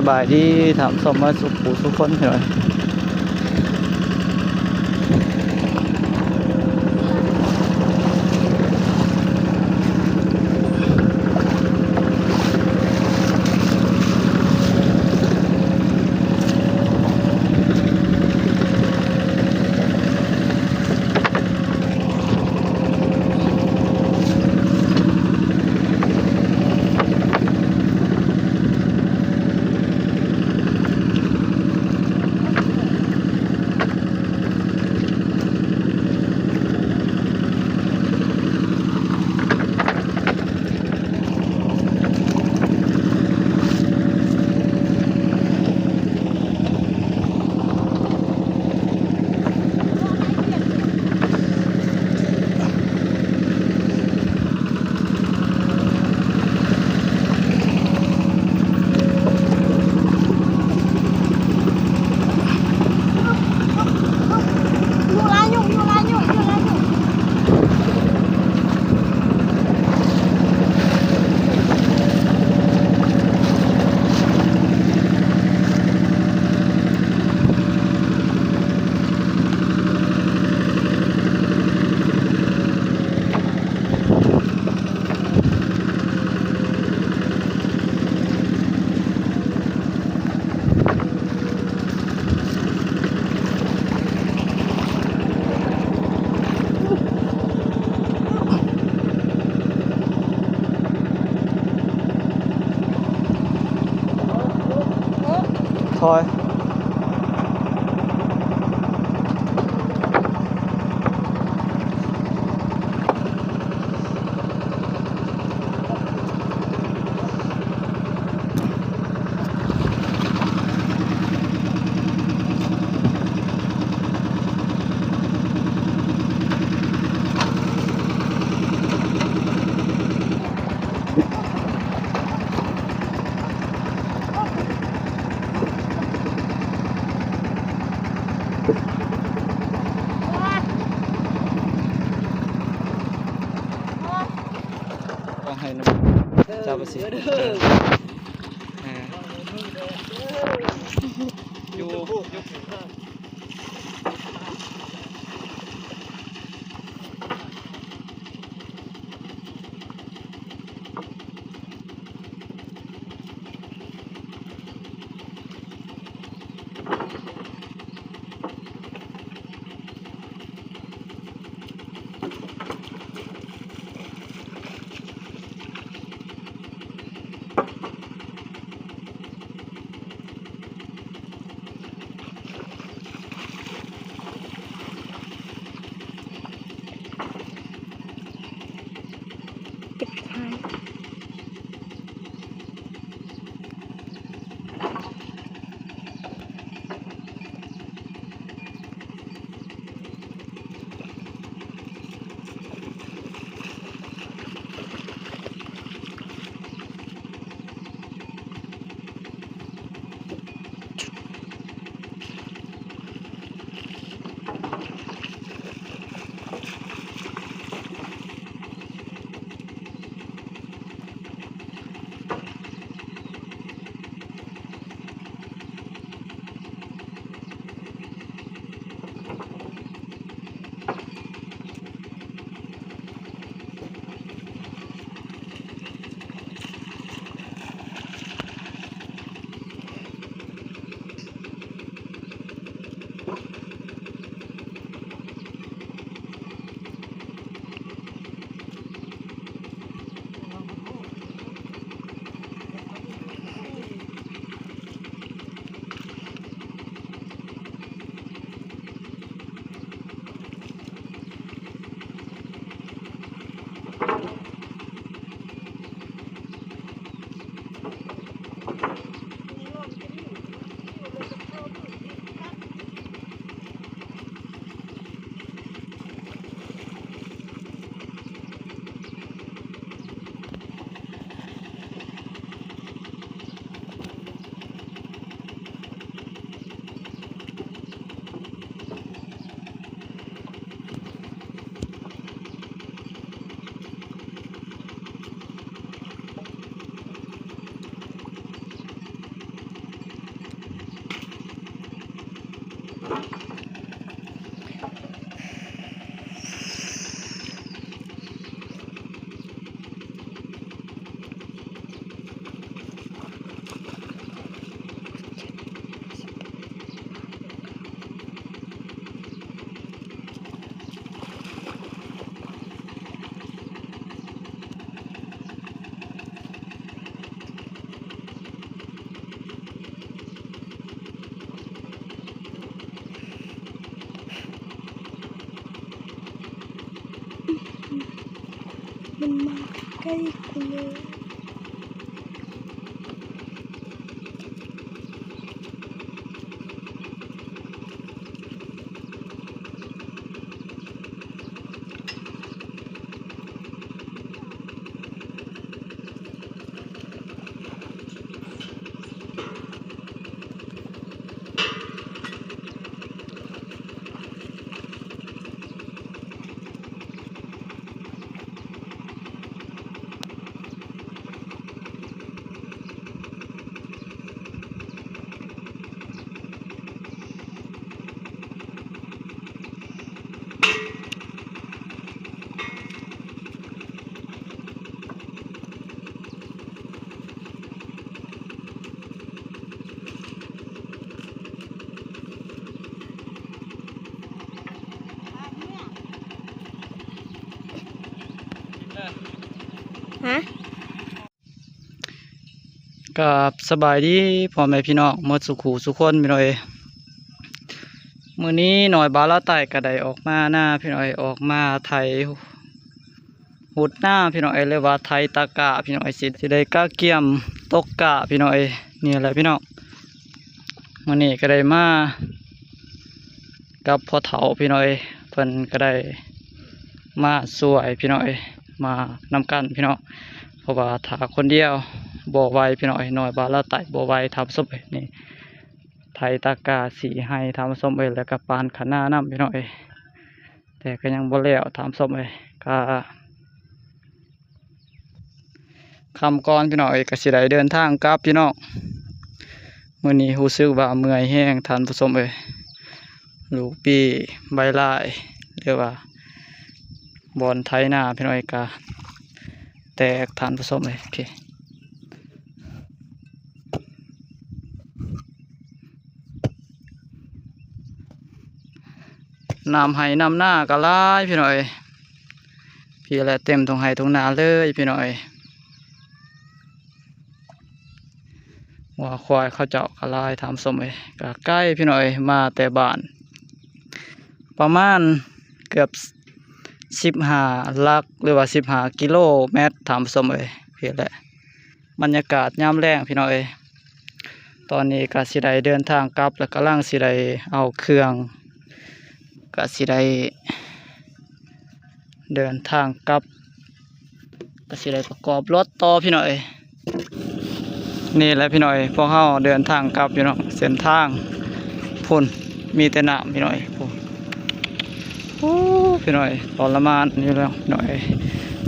ສະບາຍດີທ່ານຜູ້ຊົມເບິດສູ່ຜູ້ສູ່ຄົນເດີ. ຖອຍ. ຕ້ອງໃຫ້ນຳ ເອີ ເຈົ້າປະສິດ ເອີ ເອີ ຢູ່ ຢູ່. ຮະ ກາບສະບາຍດີພໍ່ແມ່ພີ່ນ້ອງໝົດສູ່ຄູ່ສູ່ຄົນພີ່ນ້ອງເອີຍ. ມື້ນີ້ນ້ອຍບ່າວລາວໃຕ້ກໍໄດ້ອອກມານາພີ່ນ້ອງເອີຍ, ອອກມາໄຖ ຮຸດນາພີ່ນ້ອງເອີຍ ຫຼືວ່າໄຖຕາກ້າພີ່ນ້ອງເອີຍ, ຊິ ຊິໄດ້ກະກຽມຕົກກ້າພີ່ນ້ອງເອີຍ. ນີ້ແຫຼະພີ່ນ້ອງ, ມື້ນີ້ກໍໄດ້ມາກັບພໍ່ເຖົ້າພີ່ນ້ອງເອີຍ, ເພິ່ນກໍໄດ້ມາຊ່ວຍພີ່ນ້ອງເອີຍ, ມານຳກັນພີ່ນ້ອງ, ເພາະວ່າຖ້າຄົນດຽວບໍ່ໄຫວພີ່ນ້ອງເອີຍ, ນ້ອຍບ່າວລາວໃຕ້ບໍ່ໄຫວທ່ານຜູ້ຊົມເອີຍ. ນີ້ ໄຖຕາກ້າສີໄຮ່ທ່ານຜູ້ຊົມເອີຍ, ແລ້ວກໍປານຄະນານຳພີ່ນ້ອງເອີຍ, ແຕ່ກໍຍັງບໍ່ແລ້ວທ່ານຜູ້ຊົມເອີຍ. ກະຄ່ຳກ່ອນພີ່ນ້ອງເອີຍ, ກໍຊິໄດ້ເດີນທາງກັບພີ່ນ້ອງ. ມື້ນີ້ຮູ້ສຶກວ່າເມື່ອຍແຮງທ່ານຜູ້ຊົມເອີຍ. ລູກປີ້ໃບລາຍ ຫຼືວ່າບ່ອນໄຖນາພີ່ນ້ອງເອີຍ ກະແຕກທ່ານຜູ້ຊົມເອີຍ. ໂອເຄ ນ້ຳໄຮ່ນ້ຳນາກໍຫຼາຍພີ່ນ້ອງເອີຍ, ພີ້ແຫຼະເຕັມທົ່ງໄຮ່ທົ່ງນາເລີຍພີ່ນ້ອງເອີຍ. ງົວຄວາຍເຂົາເຈົ້າກໍຫຼາຍທ່ານຜູ້ຊົມເອີຍ, ກໍໄກພີ່ນ້ອງເອີຍ, ມາແຕ່ບ້ານປະມານເກືອບສິບຫ້າຫຼັກ ຫຼືວ່າສິບຫ້າກິໂລແມັດທ່ານຜູ້ຊົມເອີຍ. ພີ້ແຫຼະ ບັນຍາກາດຍາມແລງພີ່ນ້ອງເອີຍ. ຕອນນີ້ກໍຊິໄດ້ເດີນທາງກັບ ແລ້ວກຳລັງຊິໄດ້ເອົາເຄື່ອງ ກໍຊິໄດ້ເດີນທາງກັບ, ກໍຊິໄດ້ປະກອບລົດຕໍ່ພີ່ນ້ອງເອີຍ. ນີ້ແຫຼະພີ່ນ້ອງເອີຍ, ພວກເຮົາເດີນທາງກັບພີ່ນ້ອງ, ເສັ້ນທາງພຸ້ນມີແຕ່ນ້ຳພີ່ນ້ອງເອີຍ. ໂອ້ ພີ່ນ້ອງເອີຍ ທໍລະມານຢູ່ແລ້ວພີ່ນ້ອງເອີຍ,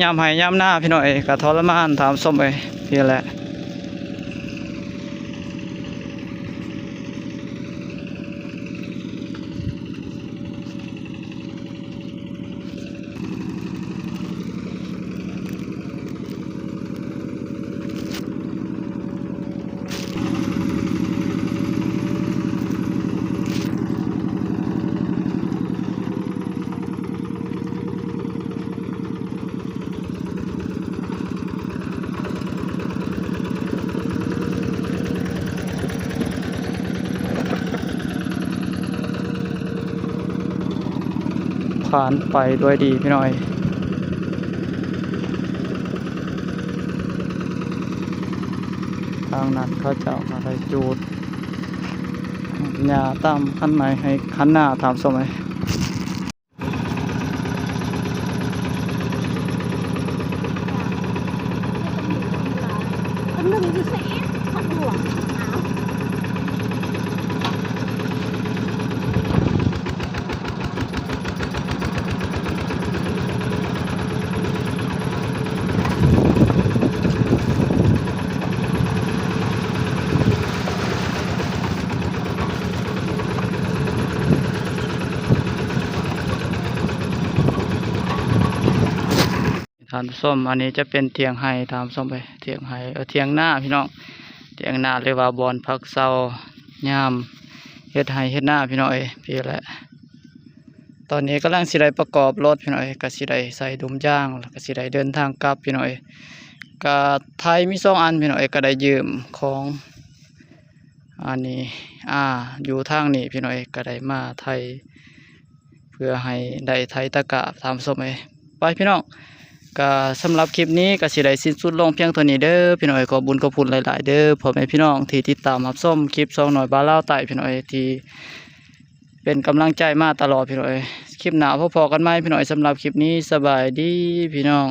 ຍາມໄຮ່ຍາມນາພີ່ນ້ອງເອີຍ ກໍທໍລະມານທ່ານຜູ້ຊົມເອີຍ. ນີ້ແຫຼະ ຜ່ານໄປດ້ວຍດີພີ່ນ້ອງເອີຍ. ທາງນັ້ນເຂົາເຈົ້າກໍໄດ້ຈູດຫຍ້າຕາມຄັນໄຮ່ຄັນນາທ່ານຜູ້ຊົມເອີຍ. ທ່ານຜູ້ຊົມ ອັນນີ້ຈະເປັນຖຽງໄຮ່ທ່ານຜູ້ຊົມເອີຍ, ຖຽງໄຮ່ ເອີ ຖຽງນາພີ່ນ້ອງ, ຖຽງນາ ຫຼືວ່າບ່ອນພັກເຊົາຍາມເຮັດໄຮ່ເຮັດນາພີ່ນ້ອງເອີຍ. ພີ້ແຫຼະ ຕອນນີ້ກຳລັງຊິໄດ້ປະກອບລົດພີ່ນ້ອງເອີຍ, ກໍຊິໄດ້ໃສ່ດຸມຢາງ ແລ້ວກໍຊິໄດ້ເດີນທາງກັບພີ່ນ້ອງເອີຍ. ກໍໄຖມີສອງອັນພີ່ນ້ອງເອີຍ, ກໍໄດ້ຢືມຂອງ ອັນນີ້ ອາ ຢູ່ທາງນີ້ພີ່ນ້ອງເອີຍ, ກໍໄດ້ມາໄຖເພື່ອໃຫ້ໄດ້ໄຖຕະກ້າທ່ານຜູ້ຊົມເອີຍ. ໄປພີ່ນ້ອງ ກໍສຳລັບຄລິບນີ້ກໍຊິໄດ້ສິ້ນສຸດລົງພຽງເທົ່ານີ້ເດີພີ່ນ້ອງເອີຍ. ຂອບບຸນຂອບຄຸນຫຼາຍໆເດີພໍ່ແມ່ພີ່ນ້ອງທີ່ຕິດຕາມຮັບຊົມຄລິບຊ່ອງນ້ອຍບ່າວລາວໃຕ້ພີ່ນ້ອງເອີຍ ທີ່ເປັນກຳລັງໃຈມາຕະຫຼອດພີ່ນ້ອງເອີຍ. ຄລິບໜ້າພໍ້ກັນໃໝ່ພີ່ນ້ອງເອີຍ. ສຳລັບຄລິບນີ້ສະບາຍດີພີ່ນ້ອງ.